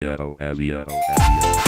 O L E O L E O.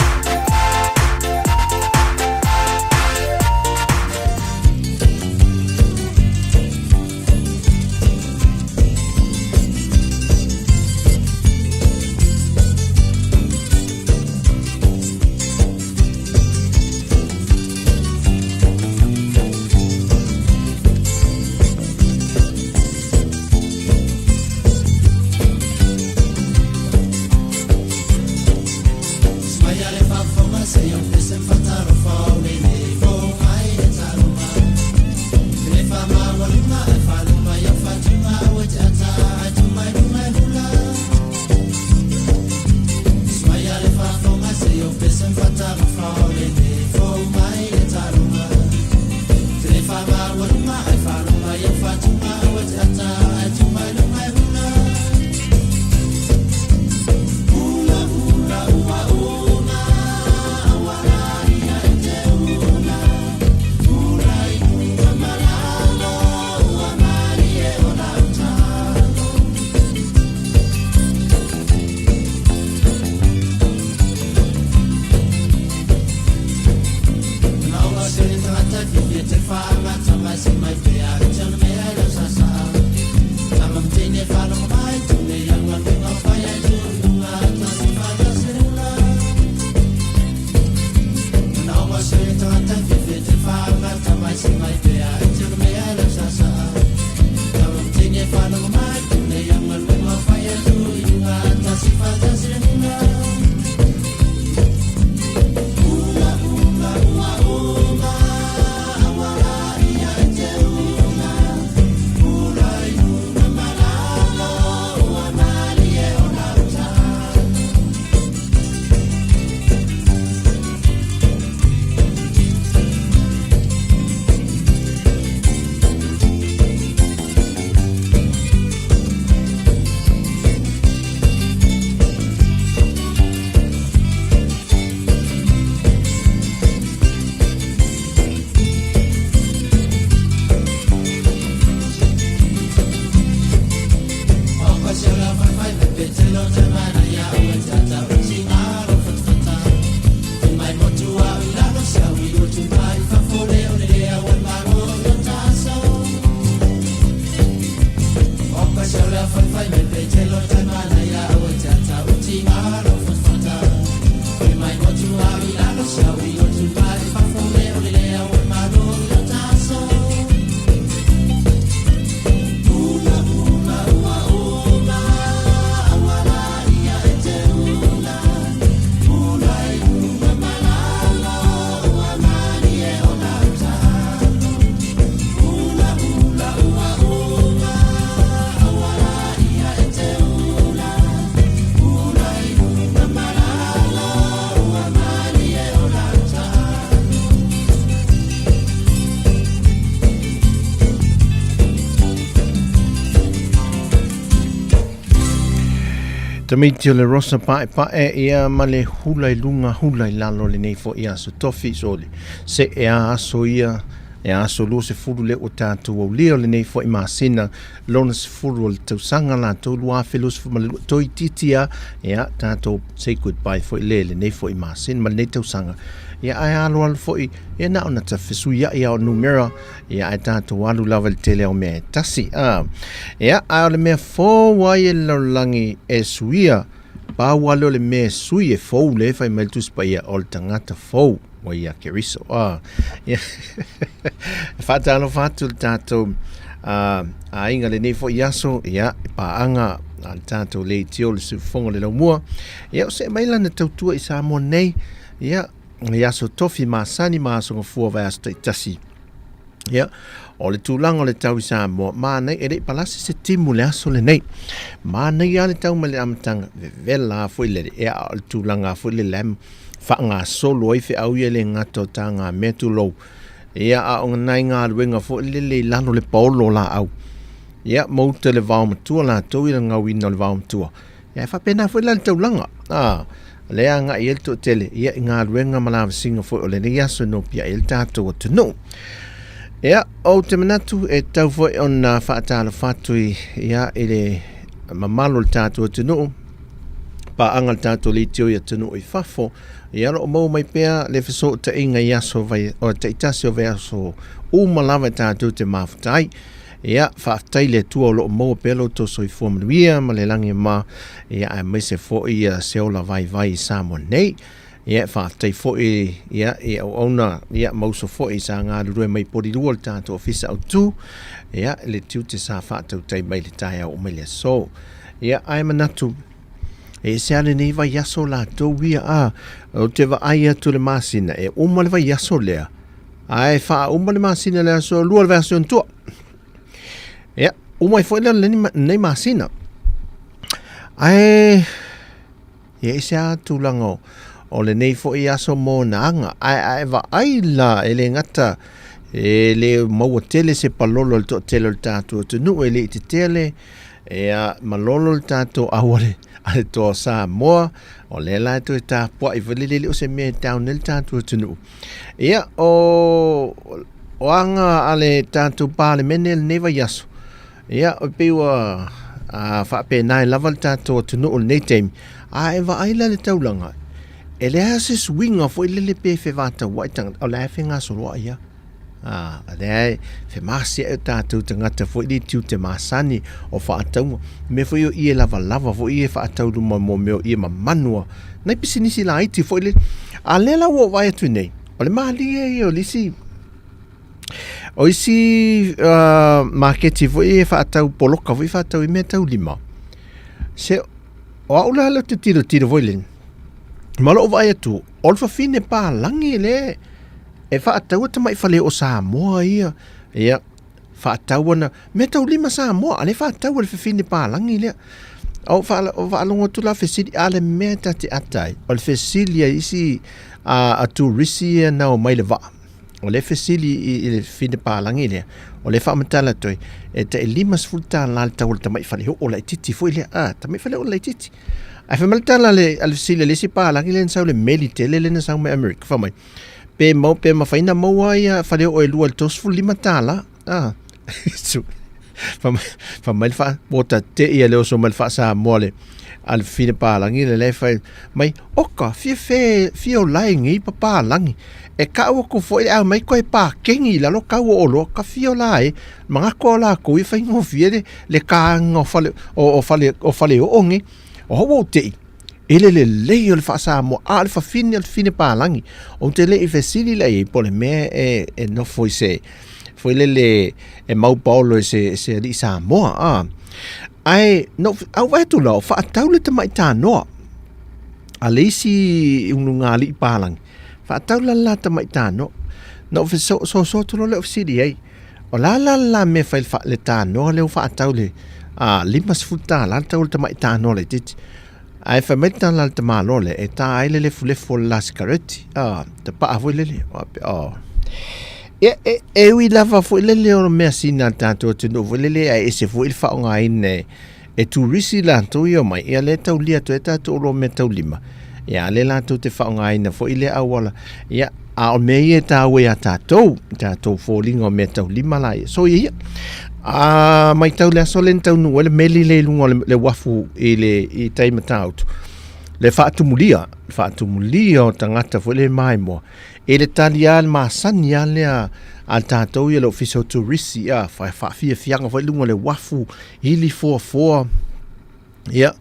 Tamaiti o le Rosa Paepae ia ma le hula i luga hula i lalo lenei foi aso tofi sole se e a aso ia e aso 20 le o tatou aulia o lenei foi masina lona 10 o le tausaga latou 2022 toeitiiti a ia tatou say goodbye foi le lenei foi masina ma lenei tausaga ia ae aloalo foi ia na ona tafesuiai a o numera Ia ae tatou alu lava i le tele o mea e tasi. A. Ia, ae o le mea fou ai e le lalolagi e suia, pau lava lea o le mea e sui e fou le fai mai le Tusi Paia, o le tagata fou ua ia Keriso. A. Ia, e faatalofa atu le tatou a, aiga lenei foi aso, ia, e paaga a le tatou leitio le siufofoga o le laumua. Ia, o see mai lana tautua i Samoa nei, ia, i aso tofi masani ma aso gafua vaiaso taitasi. Ia, o le tulaga o le tau i Samoa, manaia, e le i palasi se timu i le aso lenei. Manaia lava le tau mai le amataga, vevela lava foi lele, ia, o le tulaga foi lele e faagasolo ai feau ia e le gata o tagamea tulou. Ia, a o nai galuega foi lele i lalo o le paolo o laau. Ia, ma uta i le vaomatua latou i le gauina o le vaomatua. Ia, e faapena foi la le taulaga, a, lea agai ai le toatele, ia, i galuega ma lavasiga foi o lenei aso e nopiai ai le tatou atunuu. Ia, ou te manatu e tatau foi ona faatalofa atu i, ia, i le mamalu o le tatou atunuu. Paaga a le tatou leitio i atunuu i fafo, ia o lo o maua mai pea le fesootaiga i aso vai, o taitasi o vaiaso uma lava e tatou te mafuta ai. Ia, faafetai i le Atua o lo o maua pea lo outou soifua manuia ma le lagi e mama, ia aemaise foi ia se ola vaivai i Samoa nei. Ia, e faafetai foi ia i auauna ia ma uso foi sa galulue mai Polilua le tatou ofisa autu, ia le tiute sa faatautai mai le taeao mai le aso. Ia, ae manatu e ese lava lenei vaiaso latou ia a ou te vaai atu i le masina e uma le vaiaso lea ae faauma le masina le aso lua le vaiaso ona tua. Ia, uma ai foi lea o lenei masina. Ae e ese lava tulaga o lenei foi aso mo ona aga. Ae a e vaai la e le gata e le maua tele se palolo i le toatele o le tatou atunuu e le i tetele Ia, malolo le tatou au a le, a le toa o Samoa, o lea la e toe tapuai foi lele, e le o se mea e down ai le tatou atunuu. Ia, o, o aga a le tatou Palemene lenei vaiaso, ia, e pei ua a, faapena ai lava le tatou atunuu i lenei taimi, a e vaai la i le taulaga, e leai se suiga foi lele pe fevatauai tagata, o la e fegasoloai lava. Ā, lea e femasia'i o tatou tagata foi le tiute masani o faatauga. Mea foi o ie lavalava foi ia e faatau i luma mo mea o ie mamanu a nai pisinisi laiti foi le. A lea la ua ou vaai atu nei, o le malie ia o le isi o isi maketi foi ia e faatau poloka foi faatau i mea tau lima. Se o au la lea ou te tilotilo foi lele, ma lou vaai atu, o le fafine palagi lea E faataua tamai fale o Samoa ia, ia, faatau ana, mea taulima Samoa, a lea faatau e le fafine palagi lea. O faalogo atu la fesili, a le mea ta te ata ai, o le fesili a isi a turisi ia na omai le vaa. O le fesili i le fafine palagi lea, o le faamatala atu ai, e tai $50 le tau o le tamai faleoo laitiiti foi lea, a, tamai faleoo laitiiti. Ae fai mai le tala a le fesili a le isi palagi lea na sau i le meli tele lea na sau mai Amerika, fai mai, Pe mau, pe mafai na maua ia faleoo e lua i le $35. Ah. Fai mai le faa, ua ta te ia le oso mai le faa-Samoa le, a le fine palagi le le fai mai, oka, fia fe, fia o lae ngei pa palagi. E kau aku foi le au mai koe pākengi i lalo kau o oloa, ka fia o lae, mangako o lākou i whaingofie le, le kānga o fale, o, o fale, o fale o nge. O hau o tei, I le lelei o le faa-Samoa, a o le fafine o le fafine palagi. Ou te le i fesili la i ai po o le mea e, e nofo i se, foi lele e mau paolo i se, se alii Samoa, a. Ae, no, au vaai atu la, o faatau le tamai tanoa a le isi ulugalii palagi. Faatau la le la tamai tanoa. Na ou soso atu loa lea o fesili i ai, O le a la le la mea e fai le tanoa lea ua faatau le $50 le tau o le tamai tanoa laitiiti. Ae fai mai le tala a le tamaloa lea, e ta ai le lefulefu o le la sikareti, a, tapaa foi lele. Oh. Ia, e, e ui lava foi lele o mea sina a le tatou atunuu foi lele, ae ese foi le faaaogaina e, e turisi latou ia omai, ia lea e taulia atu ai tatou oloa meataulima, ia a lea latou te faaaogaina foi lea auala, ia a o mea ia e taua iā tatou, tatou foliga o meataulima la ia. So ia ia. A matau le aso lea na taunuu ai le meli lea i luga o le uafu i le i tai Matautu, le faatumulia, le faatumulia o tagata foi lea maimoa, i le tali lava le masani lava lea a tatou ia le Ofisa o Turisi, a faafiafiaga foi i luga o le uafu, ili foafoa. Ia,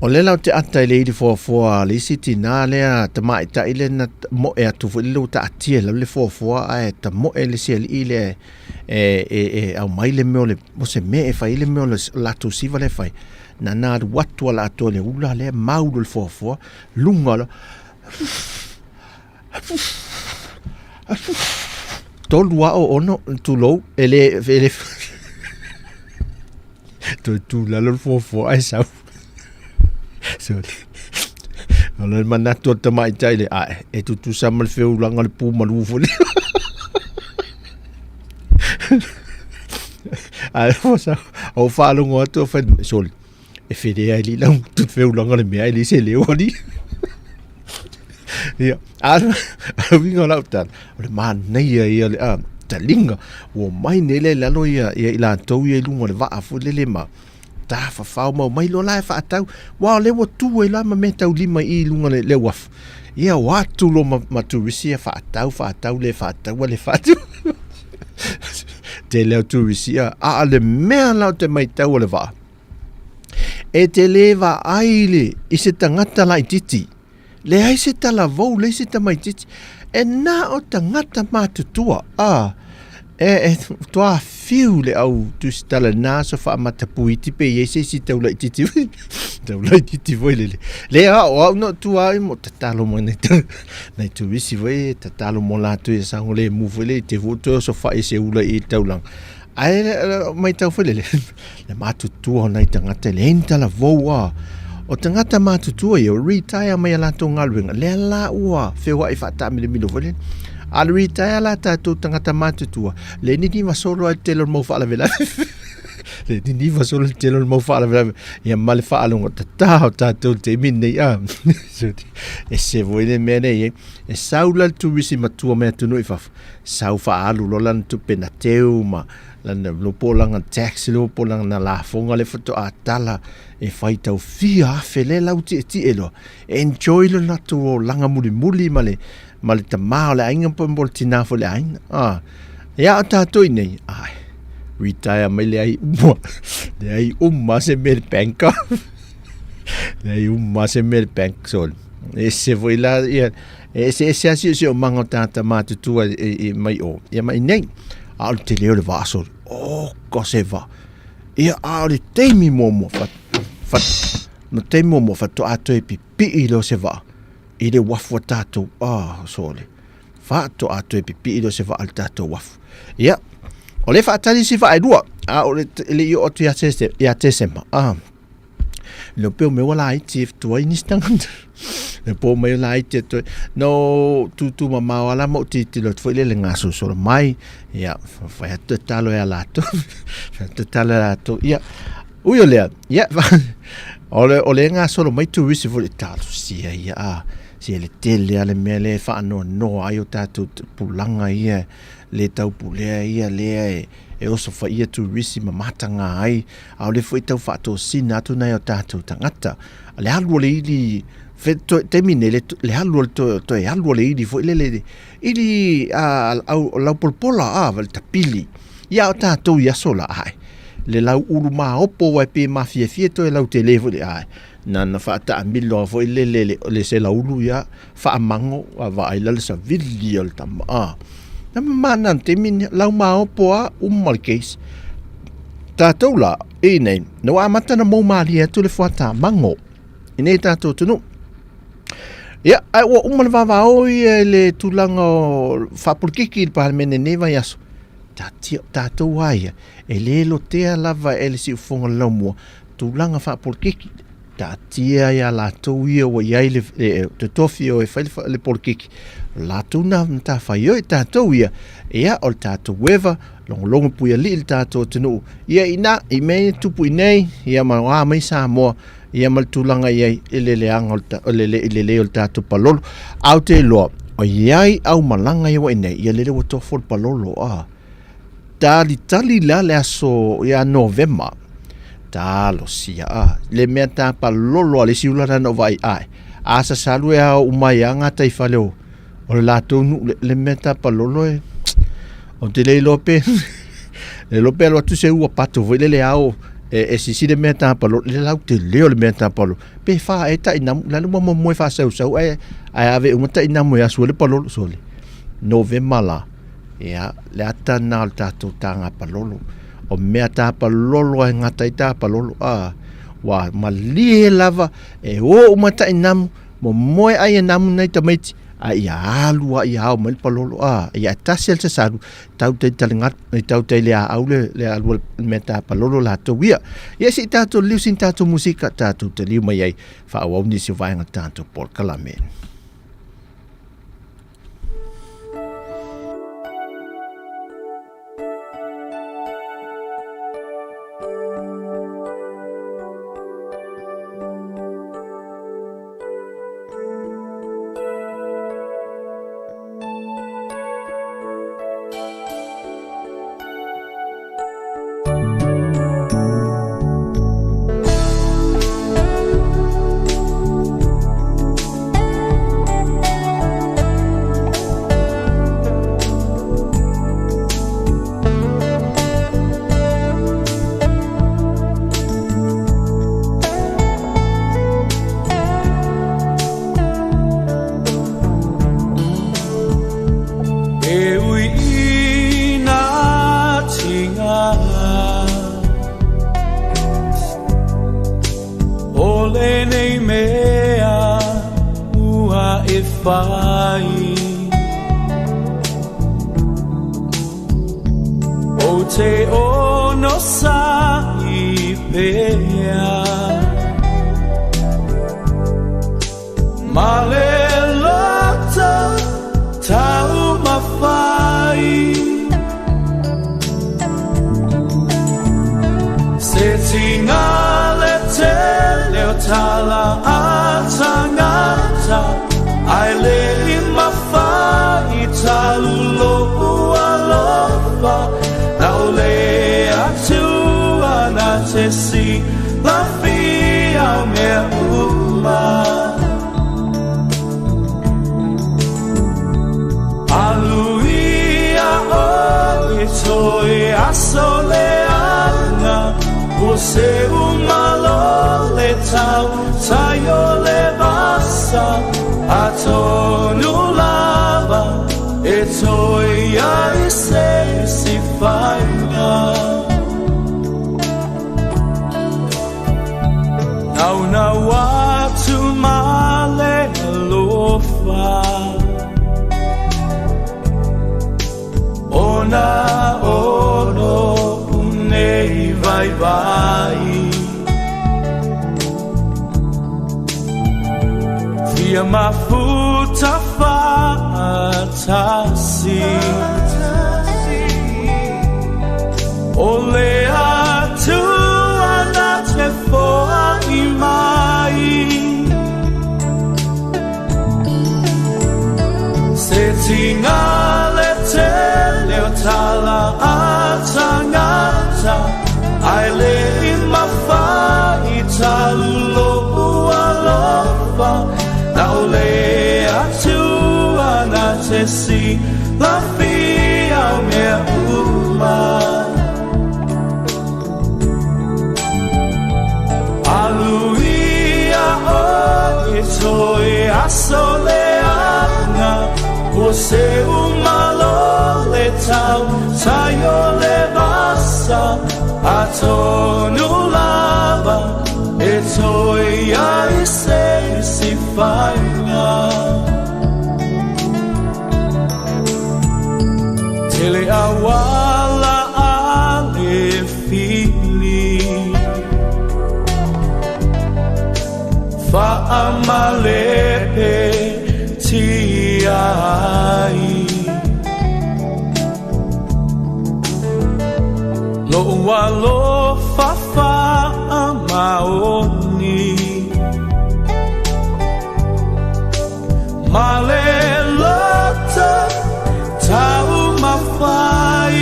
o lea la ou te ata i le ili foafoa a le isi tinā lea tamaitai lea na moe atu foi lele ua taatia i lalo le foafoa ae tamoe le isi alii lea e, e, e aumai le mea o le, o se mea e fai ai le mea o le latou siva lea e fai. Na na alu atu a latou le ula lea mau le foafoa, luga o le Tolu ao ono, tulou, e le, e le, toe tu lalo le fuafua ae sau. Sorry. O le manatu o le tamaitai le, ae, e tutusa ma le feulaga o le pū malu foi lea. Ae ua sau, ou faalogo atu o fai, sorry, e whirea e li lau tu feulaga le mea e le se leo ali. Ia, a a uiga o lau tala, o le manaia ia le a, taliga, ua mai nei le lalo ia, ia i latou ia i luga o le vaa foi lele ma, Tafafao ma omai loa la e faatau, aua o lea ua tu ai la ma mea taulima i i luga o le uafu. Ia o atu loa ma, ma turisi ia faatau, faatau, le faataua, le faatau. Tele o turisi ia. A o le mea la o te maitau o le vaa, e te le vaai le, i se tagata laititi. Leai se talavou, leai se tamaitiiti. E na o tagata matutua. A, e, e toa fiu le au tusitala na aso faamatapuiti pe i ai se isi taulaititi taulaititi foi lele. Le a o au no tua ai mo tatalo mo nei nei turisi foi e tatalo mo latou ia saogalemu foi le te fu toe oso fai se ula i taulaga. Ae matau foi lele, le matutua o nai tagata e leai ni talavou a. O tagata matutua ia, ua retire mai a latou galuega, lea la ua feoai faataamiloamilo foi lele. A le retire la tatou tagata matutua, le niniva solo ai le tele o le mau faalavelave. Le niniva solo le tele o le mau faalavelave. Ia ma le faalogo tatā o tatou i le taimi lenei a. E se foi le mea nei e. E sau la le turisi matua mai atunuu i fafo, sau faaalu loa lana tupe na teu ma lana lo po lana tax lo po lana lafoga le faatoa tala e fai tau fia afe le lau tietie loa enjoy le latou olaga mulimuli ma le ma le tamā o le aiga po mo le tinā foi le aiga ah ia o tātou i nei ai retire mai le ai uma le ai uma se mea le bank le ai uma se mea le bank so ese foi la ia E eseese lava siosiomaga o tagata matutua i mai o, ia ma inei. A o le tele o le vaa soli. Oka se vaa. Ia, a o le taimi muamua, fa, fa, no taimi muamua, faatoa toe pipii lea o se vaa i le uafu a tatou. Ah, sole. Faatoa toe pipii lea o se vaa i le tatou uafu. Ia, o lea e faatali isi vaa e lua, a o le, e le i oo atu ia Tesema. Ah. Le peo me ua laiti e tuai nisi tagata. Le po mai o laiti e tuai. No tūtū mamao ala ma o titilo atu foi le le gasolosolo mai. Ia, fai atu te talo e a latou. Fai atu te talo e a latou. Ia, ui o lea, ia, o le, o le gasolo mai turisi foi le talo sia ia a. Sia le tele a le mea le whaanoanoa ai o tātou pulanga ia, le taupulea ia lea e, e oso whaia turisi ma matanga ai, ʻAʻole foi tau faatosina atu nai o tatou tagata. Le alu o le ili, fe, to, taimi nei, le, le alu o le toe, toe alu o le ili foi lele, ili a, au, laupolapola, a, le tapili. Ia o tatou i aso la, ae, le lau ulu maopo wai pe mafiafia toe lau tele foi le, ae, na na faataamilo foi lele le, le se laulu ia, faamago, a vaai la le savili o le tama, a. Na mamana le taimi ni, lau maopo a, uma le case. Tatou la, i nei, na ua amata na mou malie atu le fuata mango, i nei tatou atunuu. Ia, ae ua uma le vavao ia i le tulaga o faapolikiki i le Palemene nei vaiaso. Tatia, tatou a ia, e le lotea lava e le siufofoga o le laumua, tulaga faapolikiki. Taatia ia latou ia ua i ai le, le, te tofi o e fai le, le polokiki, o latou na matafaioi tatou ia, ia o le tatou eva, logologo puialii le tatou atunuu, ia ina, i mea ia tupu i nei, ia ma oa mai Samoa, ia ma le tulaga i ai i le leaga o le, o le, i le lei o le tatou palolo. A ou te iloa, o iai au malaga ia ua i nei, ia lele ua tofo le palolo, a. Talitali la le aso ia Novema. Talosia a. Le mea tapa lolo a le isi ula na o vai ai. A sasalu e ao umai a ngā taifale o, o le latou nuu le, le mea tapa lolo e o te le iloa pe le iloa pe alu atu se ua pato foi lele ao e, e sisi le mea tapa lolo le lau te leo le mea tapa lolo pe wha e tai namu la luma mo moe whasausau ai ai ave uma tai namu e asu le palolo sole Novema la Ia, le ata na o le tatou tāga palolo. O mea tā palolo ai ngata i tā palolo, a, ua malie lava e o uma taʻi namu, momoe ai e namu nei tamaiti, a ia alu a ia ao mai le palolo, a, ia e tasi a le sasalu, tau te tale ngat, i tau te le a au le, le alu le mea tā palolo latou ia. Ia si tatou liu sin tatou musika, tatou te liu mai ai, whaawau nisi o vaenga tatou polokalame. mafai O te ono sa i pea Ma le loto tau mafai Se tinga le te leo tala a tangata Ai le i mafai talulo alofa Nau le atua na te si lafia o mea uma Aluia o e toe aso leaga Ua se umalo le tau taio le vasa Atonu lava e toe ai se si faiga Nau nau atu ma le alofa Ona ono unei vai vai Fia mafuta fa'atasi O le Atua na te foa'i mai Se tiga le tele o tala a tagata Ae le i mafai talulo'u alofa Na o le Atua na te silafia o mea uma Aluia o e toe aso leaga Ua se umalo le tau taio le vasa Atonu lava e toe ai se si faiga Tele awala a le fili Fa'amalepe tia ai Lo'u alofa fa'amaoni Ma le loto taumafai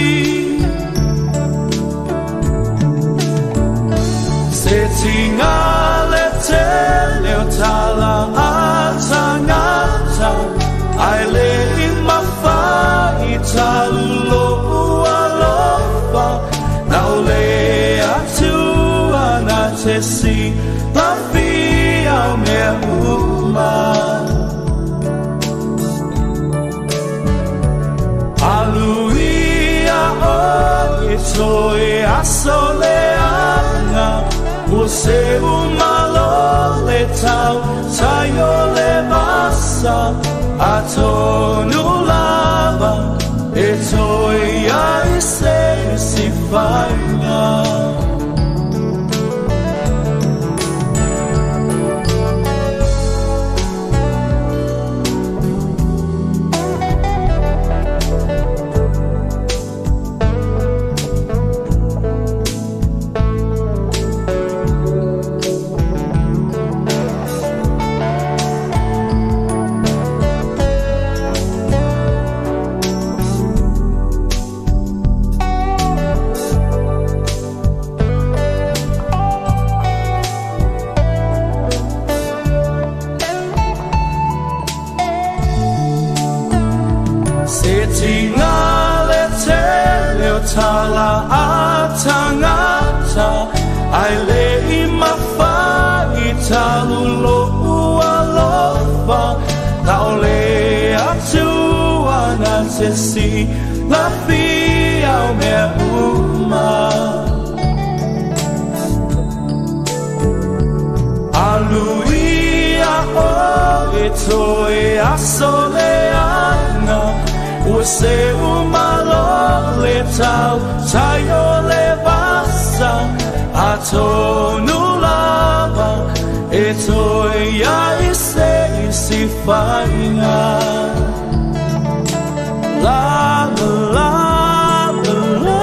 Se tiga le tele o tala a tagata Ae le i mafai talulo'u alofa Na o le Atua na te silafia o mea uma Aluia o e toe aso leaga Ua se umalo le tau taio le vasa Atonu lava e toe ai se si faiga Se tiga le tele o tala a tagata Ai le i mafai talulo'u alofa Na o le Atua na te silafia o mea uma Aluia o e toe aso leaga Ua seu malo le tau tai o le vasa Atonu lava e toe ai se isi faiga La la la la la.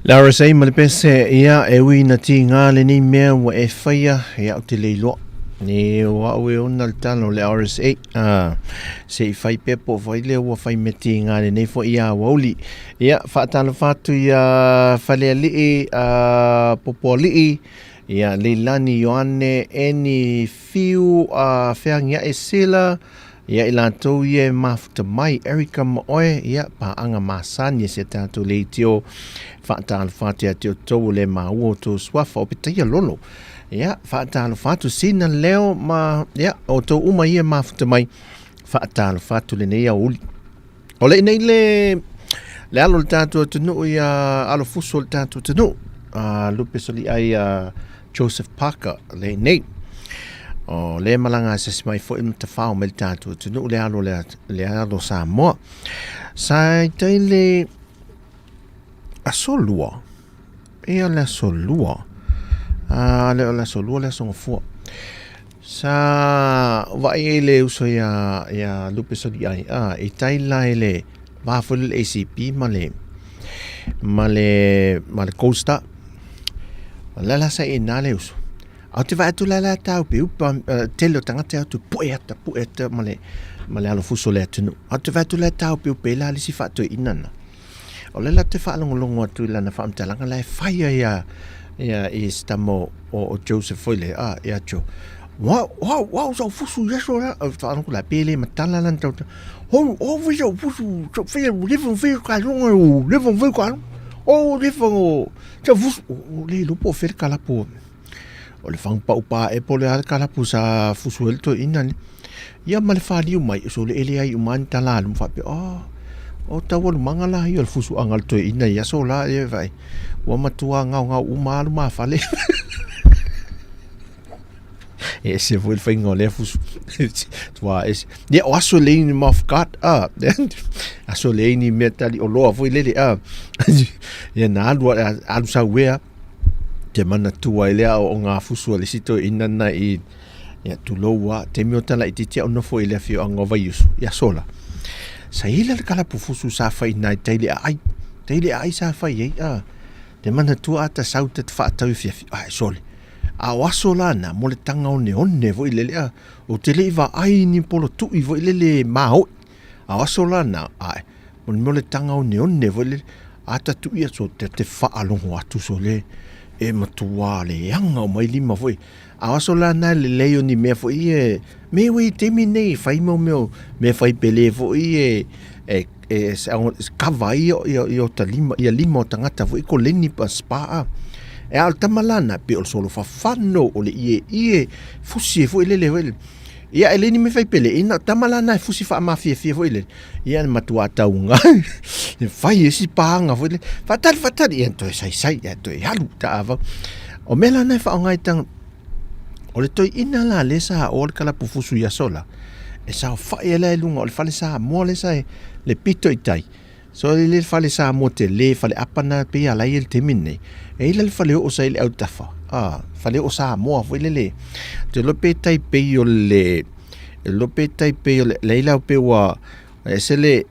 Le RSA ma le pese ia e ui na tīngā lenei mea ua e whaia e au te leiloa. Ni o au e ona le tala o le RSA. Se i whai pea po whai lea ua whai me tīngā lenei fo ia wauli. Ia, whaatalofa atu ia Falealii, Popoalii, ia Leilani Ioane, Eni Fiu, Feangiae Sela, ia i latou ia e mafuta mai, Erica ma oe, ia paaga masani e si a tatou leitio, faatalofa atu ia te outou o le maua o tou suafa o Petaia Lolo. Ia, faatalofa atu Sina Leo ma, ia, outou uma ia e mafuta mai, faatalofa atu lenei aoauli. O le nei le le alo o le tatou atunuu ia alofusu o le tatou atunuu a Lupe Soliai a Joseph Parker le nei. O le malaga asiasi mai foi ma tafao mai le tatou atunuu le alo le, le alo Samoa. Sa i tai le aso lua. Ia le aso lua. A le o le aso lua le aso gafua. Sa vaai ai le uso ia ia Lupe Soliai a i tai la i le va foi le ACP ma le ma le ma le Gold Star. O le la sa i nā le uso. A o te vaai atu la la tau pe upa tele o tagata e atu pu'e ata pu'e ata ma le ma le alofusu o le atunuu. A o te vaai atu la tau pe upa i la le isi faatoeaina na. O le la te faalogologo atu i lana faamatalaga la e fai ai ia ia i se tama o, o Joseph foi le a ia Joe. Wa wa wa sa fusu ia so la faalogo la pe le matala lana tau ho o fi sa fusu so fi le fo fi ka longa o le fo fi ka o le fo sa fusu o le lo po fe ka la po o le fang pau pa e po le al ka la pu sa fusu el to ina ni ia ma le faliu mai so le ele ai uma ni tala alu ma faapea oh o taualumaga la ia o le fusuaga o le toeaina i aso la ia vaai ua matua gaogao uma alu ma fale e ese foi le faiga o lea fusu tua ese ia o aso le ni mafkat a aso le ni mea tali oloa foi lele a ia na alu alu sauea te manatua ai lea o ngā fusu a le isi toeaina na i Ia, tulou a, taimi o tala itiiti au nofo i le afioaga o Vaiusu, i aso la. Sa i ai la le kalapu fusu sa fai i nai tai le aai. Tai le aai sa fai ai, a. Te manatua a ta sau ta te whaatau i fiafi, ai, sole. A o aso la na, mo le tanga one one foi lele, a. O te le i vaai ni polo tui foi lele maoi. A o aso la na, ai, mo le mo le tanga one one foi lele, a ta tui aso te te whaalongo atu sole, e matua le anga o mai lima foi. A o aso la na lelei o ni mea foi e me ui taimi nei fai mau mea mea fai pele foi e e e kava ai ia ia o ta lima ia lima o tagata foi ko leni pa spa a. E a o le tama la na pe o le solo fafano o le ie ie fusi e foi lele foi. Ia e le ni mea fai pele ina tama la na e fusi faamafiafia foi lele. Ia le matua tauga. E fai e si pāga foi lele. Faatali faatali ia toe saisai ia toe alu ta avau. O mea la na e faaaoga i tanga o le toeaina la lea sa aoa le kalapu fusu i aso la, e saofai ai la i luga o le fale Samoa lea sa i le pito i tai. So e le fale Samoa tele, fale apana pei a la i ai le taimi lenei. E i ai la le fale oo sa i le autafa, fale oo Samoa foi lele. Ou te iloa pe tai pei o le, e iloa pe tai pei o le, leai la pe ua ese le,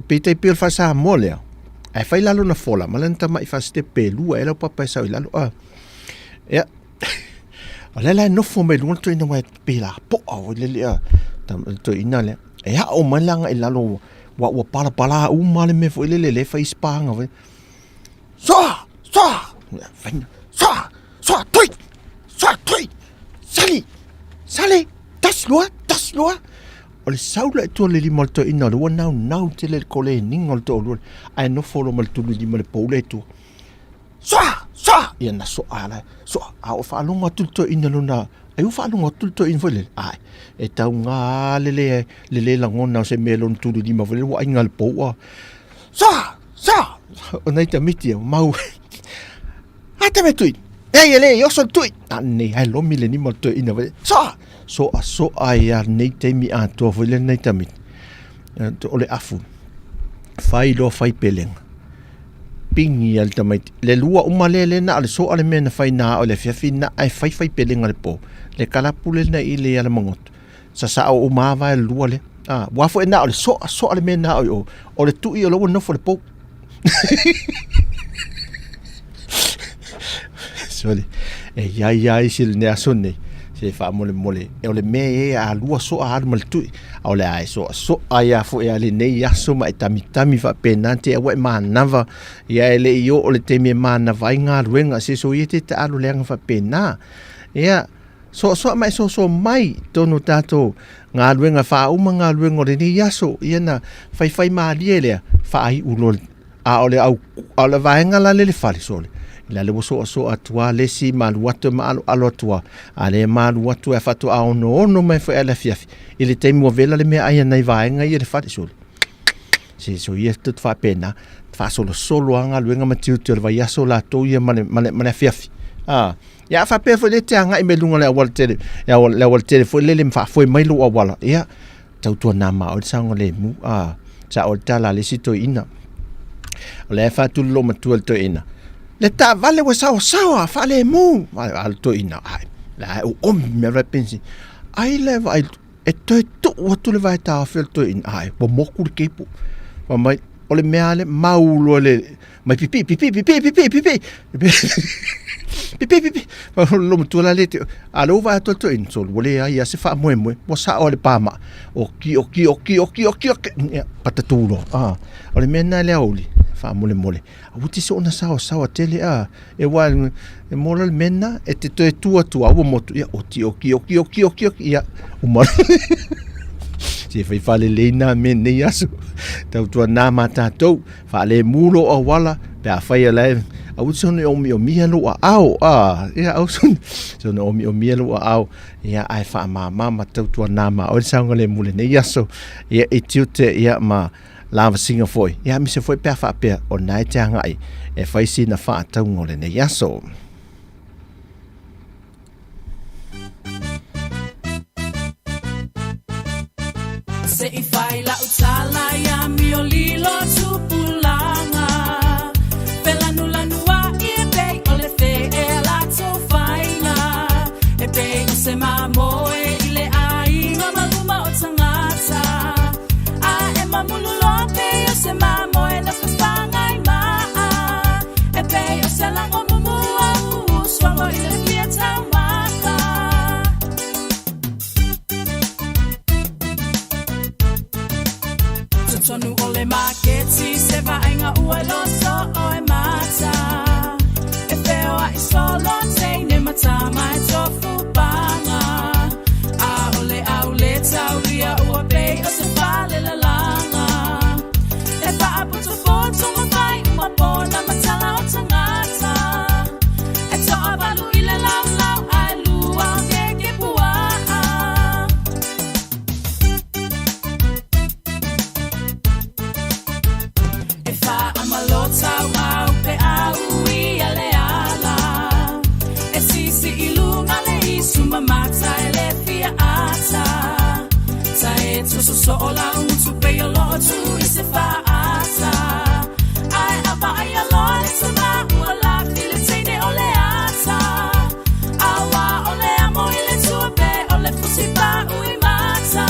pe tai pei o le fale Samoa lea. Ae fai la lona fola ma lana tama'i faasitepe pe lua ea lau papa e sau i lalo a. Ia, o lea la e nofo mai luga le toeaina aua e pei lapoa foi lele a le toeaina lea. E ao mai la agai i lalo ua ua palapala uma le mea foi lele lea e fai isi paga foi. Soa! Soa! Faina. Soa! Soa! Tui! Soa! Tui! Sali! Sali! Tasi lua! Tasi lua! O le sau la i tua le lima o le toeaina o le ua naunau tele le koleniga o le toalua ae nofo loa ma le tulu i lima i le pou lea i tua. Soa! Soa! Ia na soa la. Soa! A o faalogo atu le toeaina lona ai ua faalogo atu le toeaina foi lele. Ai, e tauga le le le le lagona o se mea lona tulu i lima foi lele ua aiga le pou a. Soa! Soa! O nai tamiti e mau. A te me tui. Ei, ele, i oso le tui. A nei, ai lomi le nima o le toeaina foi. Soa! Soa, soa ai a nei taimi atoa foi le nei tamiti. O le afu. Fai loa fai pelega. Pingi a le tamaiti. Le lua uma le le na o le soa le mea na fai na o le afiafi na ai fai fai pelega le po. Le kalapu le na i le ala mangoto. Sasao uma ava e lua le. Ah, ua foi na o le soa, soa le mea na o i o. O le tui o le ua nofo le pou. Sorry. E ia ia i se le aso nei. Se faamolemole. E o le mea e a lua soa alu ma le tui. A o le a e soa soa ia fo e a lenei aso ma e tamitami faapena te aua e manava. Ia e le i oo le taimi e manava ai galuega. Se so ia te taalo leaga faapena. Ia, Soasoa mai soasoa mai tonu tatou galuega faauma galuega o lenei aso ia na faifai malie lea faaiu loa a o le au a o le vaega la le le fale sole la le ua soasoa atu a le isi ma alu atu e maaloalo atu a a le malu atu e faatoa onoono mai foi a le afiafi i le taimi ua vela le meaai a nai vaega ia le fale sole se so ia tutu faapena faasolosolo a galuega ma tiute o le vaiaso latou ia ma le, ma le, ma le afiafi a Ia a faapea foi lea e te agai mai luga o le auala tele, le auala tele foi lele ma faafoe mai lou auala, ia, tautuana ma oe le saogalemu, a, sa o le tala a le isi toeaina. O lea e faatuli lou matua i le toeaina, le taavale ua saoasaoa, faalemu, a le toeaina, ai, la e oomi mea la e penisi. Ai la e vaai, e toe tuu atu le vae taofi o le toeaina, ai, ua moku le kepu. Fai mai, o le mea lea, mau loa le, mai pipi pipi pipi pipi pipi pipi pipi lo matua la le te a lo va to to in so ua leai a se faamoemoe ua sao le pama o ki o ki o ki o ki o ki o ki ia patatū loa a o le mea lena le aoauli faamolemole aua te soona saosaoa tele a e ua e mola le mea lena e te toe tu atu a ua motu ia oti oki oki oki oki oki ia uma se fai faalelei nā mea nei aso tautuanā ma tatou Faalemu lou auala, pe afai o la e, aua te soona omiomia lou aao, a, ia, aua soona omiomia lou aao, ia, ae faamama ma tautuana ma oe le saogalemu i lenei aso, ia, i tiute, ia, ma lavasiga foi, ia, aemaise foi pe a faapea, o lena e te agai e fai sina faatauga o lenei aso. Se i fai lau tala ia mio lilo tupulaga Felanulanu ai e pei o le feʻe latou faiga E pei o se mamoe i le aiga ma luma o tagata A e mamulu loa pei o se mamoe na fafaga i maa E pei o se lago mumua usuago i le fia taumaka Totonu o le maketi se vaaiga ua loso o e mata E feoai solo teine ma tama e tofu paga A o le aule taulia ua pei o se fale lalaga E faapotopoto ma fai uma pona ma tala o tagata E toavalu i le laulau ae lua keke puaa E faamalotau au pe au ia le ala E sisi i luga le isu mamata e le fia ata Ta e toso soo lau mutu pei o loo tu i se faata Ae a vaai aloa le tama ua lafi le teine o le ata Aua o le amo i le tua pe o le fusi pau i mata.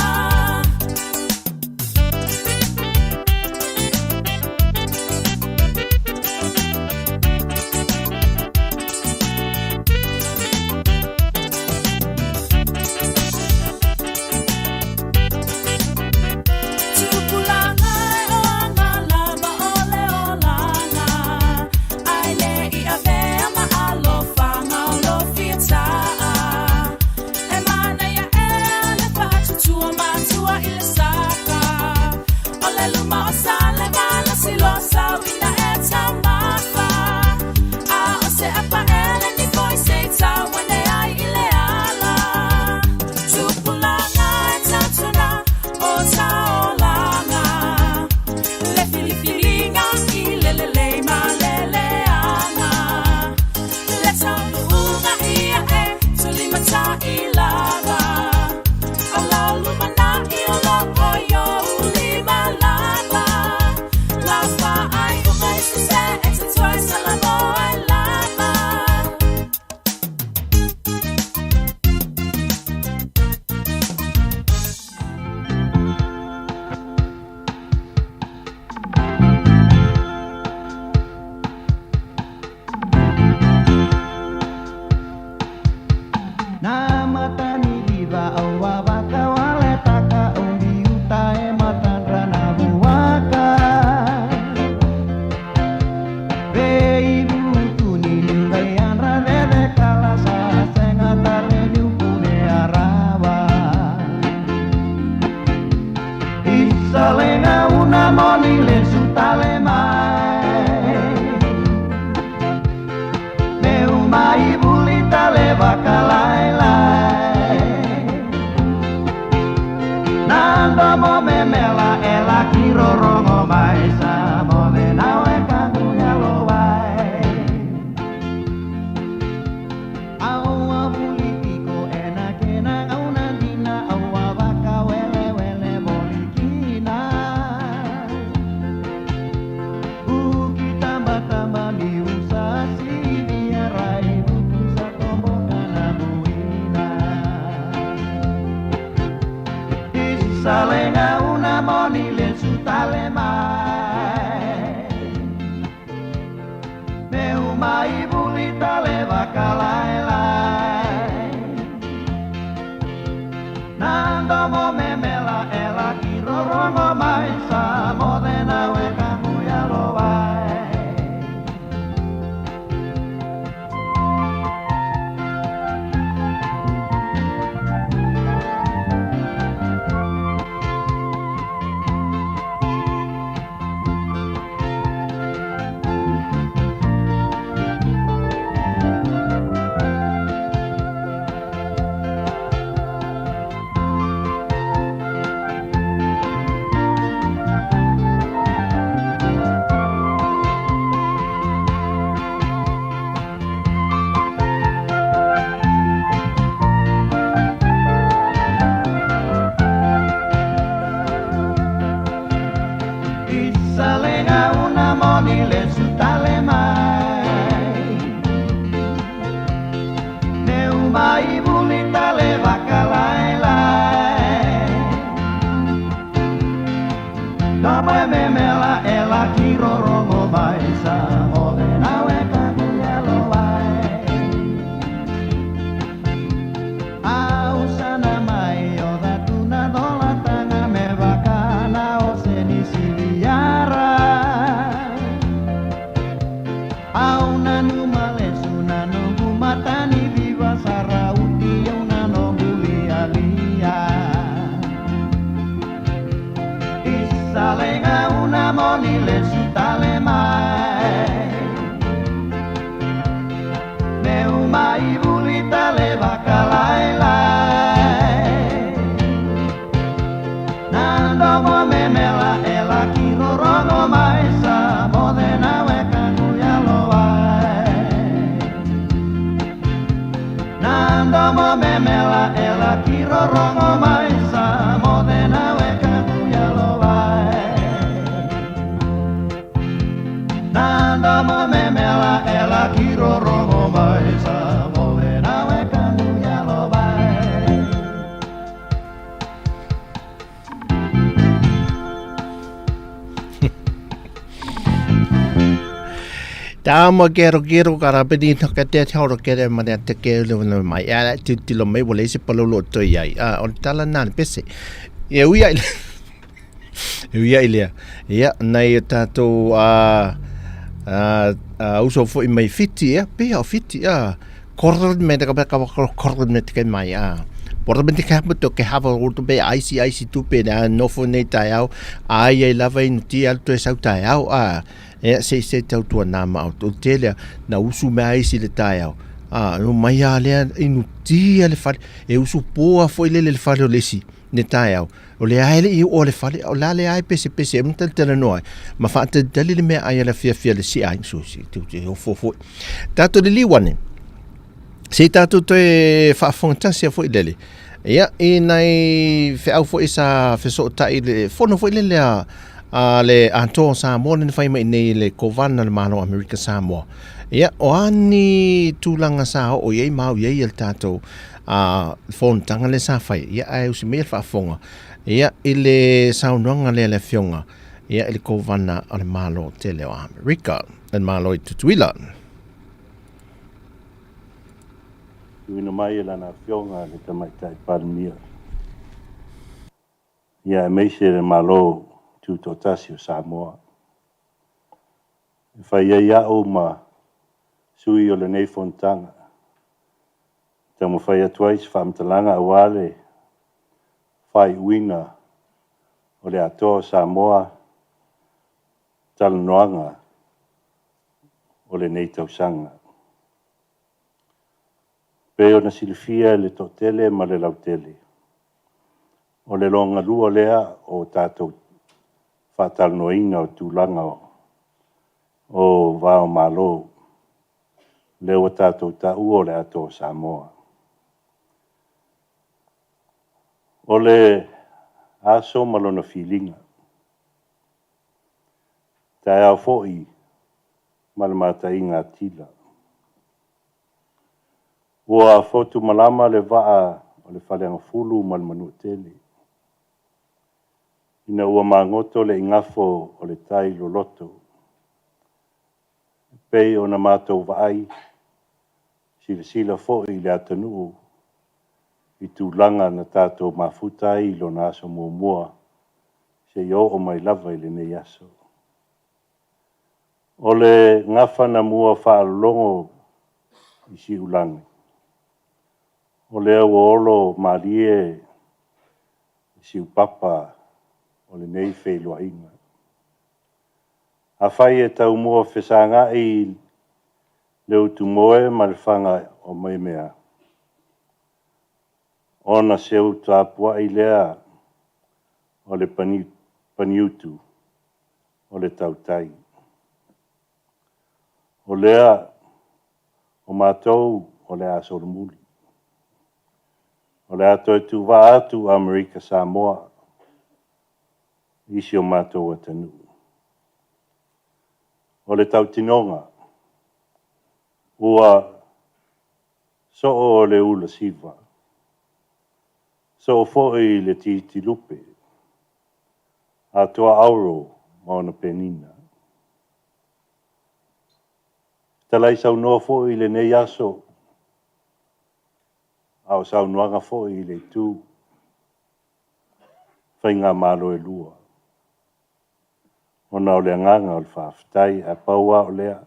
Tama kero kero karapeni no ka te hauro kere ma te ke le no mai a ti ti lo mai wole se palo lo to iai a on tala nan pese e uia e uia ile ia nei tatou a a uso foi mai fiti ia pe o fiti a korre me te ka ka korre me te mai a Porta me te ka to ke hava o to be IC IC tu pe na no fo nei tai au ai ai lava in ti al to sau tai au a e se se tau tua nā ma au tele na usu mea isi le tai au a no mai a lea inu tia le fale e usu poa foi lele le fale o le isi ne tai au o le ae le i o le fale o la le ae pese pese e mta tele noa ma fa te tele le mea ai la fia fia le si ai so si te te o fo fo tato le liwane se tato te faafogatasi foi lele ia i nai feau foi sa fesootaʻi le fono foi lele a le atoa Samoa le na fai mai nei le kovana le Malo Amerika Samoa. Ia, o ani tulaga sa oo i ai ma au i ai le tatou a fonotaga le sa fai. Ia, ae usi mai le faafofoga. Ia, i le saunoaga lea le afioga, ia, i le kovana o le Malo tele o Amerika, le Malo i Tutuila. Tuuina mai e Lana Afioga le Tamaitai Palemia, ia aemaise le Malo Tutoatasi o Samoa. E fai ai a'u ma sui o lenei fonotaga e taumafai atu ai se faamatalaga aua le faaiuina o le Atoa o Samoa talanoaga o lenei tausaga. Pei ona silafia e le toatele ma le lautele, o le logalua lea o tatou faatalanoaina o tulaga o va o Malo, lea ua tatou taua o le Atoa o Samoa. O le aso ma lona filiga, taeao foi ma le mataiga a tila. Ua fotu malama le vaa o le Faleagafulu ma le Manuatele, ina ua magoto le igafo o le tai loloto, e pei ona matou vaai, silasila foi i le atunuu i tulaga na tatou mafuta ai i lona aso muamua seia oo mai lava i lenei aso. O le gafa na mua faalologo i siulagi, o lea ua olo malie i siupapa o lenei feiloaiga. Afai e taumua fesagai le utumoe ma le faga o memea, ona seu tapuai lea o le paniutu o le tautai. O lea o matou o le a solomuli. O le a toe tuvaa atu Amerika Samoa i si o matou atunuu. O le tautinoga, ua soo le ula siva, soo foi le titilupe, atoa auro ma ona penina. Fetalai saunoa foi i lenei aso, a o saunoaga foi i le itu faigamalo e lua, ona o le agaga o le faafetai, ae pau lava o lea,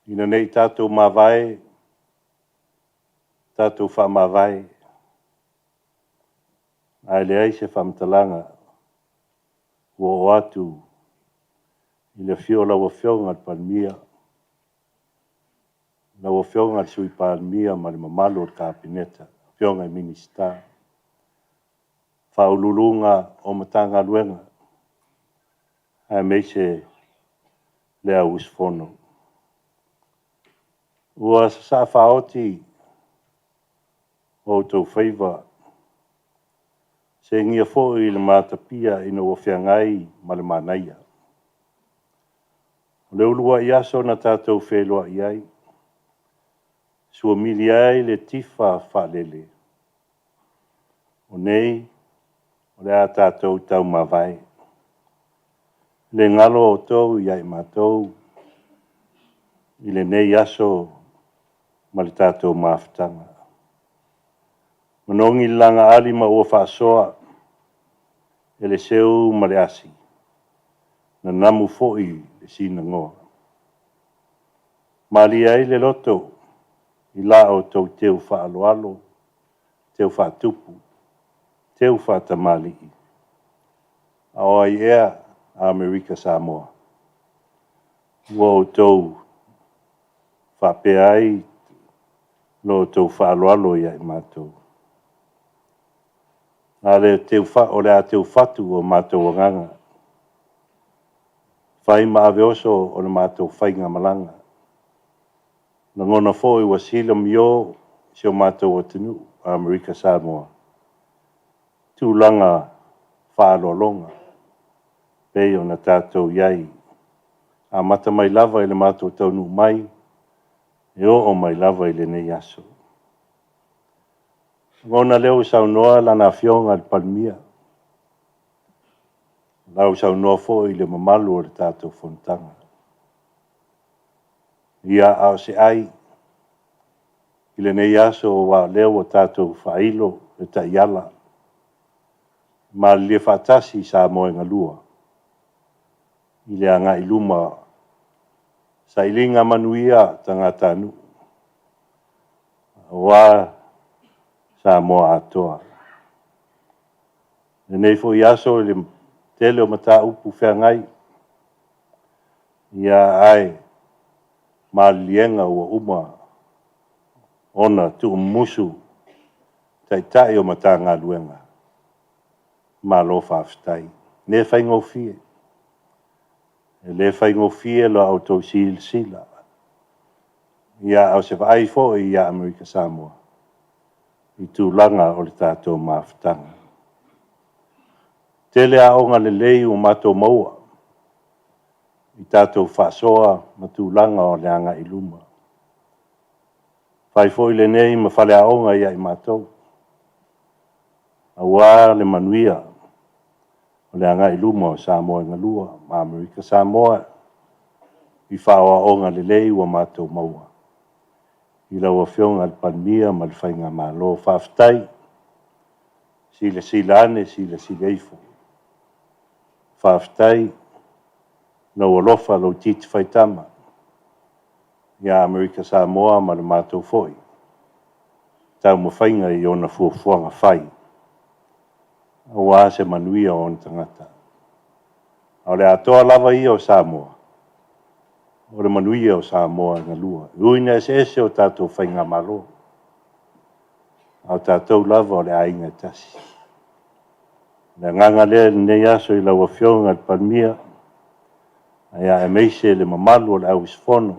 ina ne i tatou mavae, tatou faamavae, ae leai se faamatalaga ua oo atu i le afio o lau Afioga i le Palemia, lau Afioga i le Sui Palemia ma le mamalu o le Kapeneta, Afioga i Minisita, Faauluuluga o Matagaluega, aemaise le au usufono. Ua sasaa faaoti o outou faiva, segia foi i le matapia ina ua feagai ma le manaia. O le uluai aso na tatou feiloai ai, suamili ai le tifa faalele, o nei o le a tatou taumavae. Le galo outou ia i matou i lenei aso ma le tatou mafutaga. Manogi le lagaali ma ua faasoa e le seu ma le asi, nanamu foi le sinagoa. Malie ai le loto i la outou teu faaaloalo, teu faatupu, teu faatamalii. A o ai ea a Amerika Samoa? Ua outou faapea ai lo outou faaaloalo ia i matou. A le o le a teufatu o matou agaga, fai ma aveoso o le matou faigamalaga. Lagona foi ua silamio si o matou atunuu, Amerika Samoa, tulaga faaaloaloga pei ona tatou i ai, amata mai lava i le matou taunuu mai, e oo mai lava i lenei aso. Lagona lea ua saunoa Lana Afioga i le Palemia, la ua saunoa foi i le mamalu o le tatou Fonotaga. Ia, a o se ai i lenei aso aua o lea ua tatou faailo le taiala, malilie faatasi Samoa e galua i le agai i luma sailiga manuia tagatanuu aua Samoa atoa. Lenei foi aso i le tele o mataupu feagai, ia ae maliliega ua uma. ona tuumumusu Taitai o Matagaluega. Malo faafetai. E le faigofie. E le faigofie la outou silasila. Ia, a o se vaai foi ia Amerika Samoa i tulaga o le tatou mafutaga. Tele aoga lelei ua matou maua i tatou faasoa ma tulaga o le agai i luma. Fai foi lenei ma faleaoga ia i matou, aua le manuia o le agai i luma o Samoa e galua ma Amerika Samoa i faaaoaoga lelei ua matou maua i lau Afioga i le Palemia ma le Faigamalo. Faafetai. Silasila ane, silasila ifo. Faafetai lou alofa, lou titi faitama ia Amerika Samoa ma le matou foi taumafaiga i ona fuafuaga fai aua se manuia o ona tagata. A o le atoa lava ia o Samoa, o le manuia o Samoa e galua. E ui ina eseese o tatou faigamalo, a o tatou lava o le aiga e tasi. O le agaga lea i lenei aso i lau Afioga i le Palemia, aemaise le mamalu o le auusufono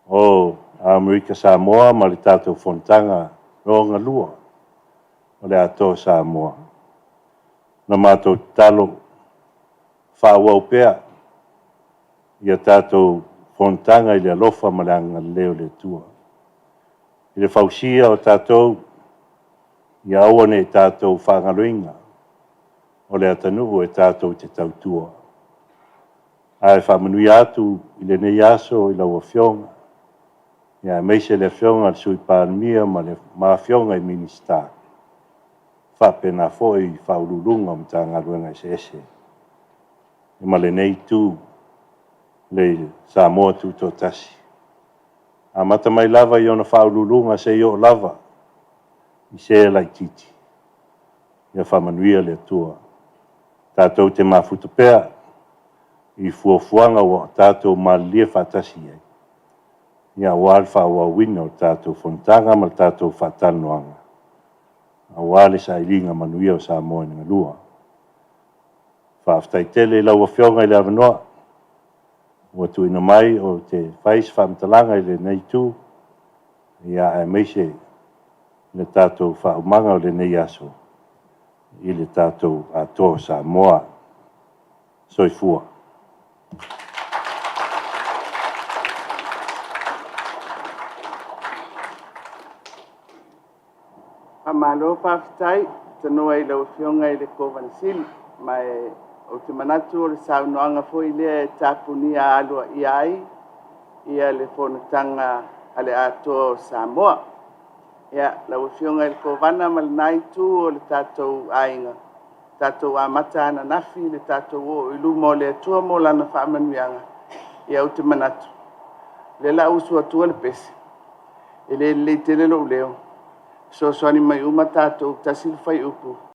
o Amerika Samoa ma le tatou Fonotaga lona lua o le Atoa o Samoa. Na matou tatalo, faaauau pea ia tatou fonotaga i le alofa ma le agalelei o le Atua. I le fausia o tatou, ia aua ne i tatou faagaloina o le atunuu e tatou te tautua. Ae faamanuia atu i lenei aso i lau Afioga, aemaise le Afioga i le Sui Palemia ma le ma Afioga i Minisita, faapena foi i Ofisa Sili o Pulega o Matagaluega eseese ma lenei Itu le Samoa Tutoatasi. Amata mai lava i ona Faauluuluga seia oo lava i se laitiiti, ia faamanuia le Atua. Tatou te mafuta pea i fuafuaga ua tatou malilie faatasi i ai, aua le faaauauina o le tatou fonotaga ma le tatou faatalanoaga, aua le sailiga manuia o Samoa e galua. Faafetai tele i lau Afioga i le avanoa ua tuuina mai ou te fai se faamatalaga i lenei itu, ia aemaise le tatou faaumaga o lenei aso i le tatou Atoa o Samoa. Soifua. Faamalo faafetai tanoa i lau Afioga i le Kovana Sili, ma ou te manatu o le saunoaga foi lea e tapunia aloaia ai le fonotaga a le Atoa o Samoa. Lau Afioga i le Kovana ma lena itu o le tatou aiga, tatou amata ananafi le tatou oo i luma o le Atua mo lana faamanuiaga. Ia ou te manatu, o lea o le a usu atua le pese, e le lelei tele lou leo, fesoasoani mai uma tatou, tasi le fuaiupu.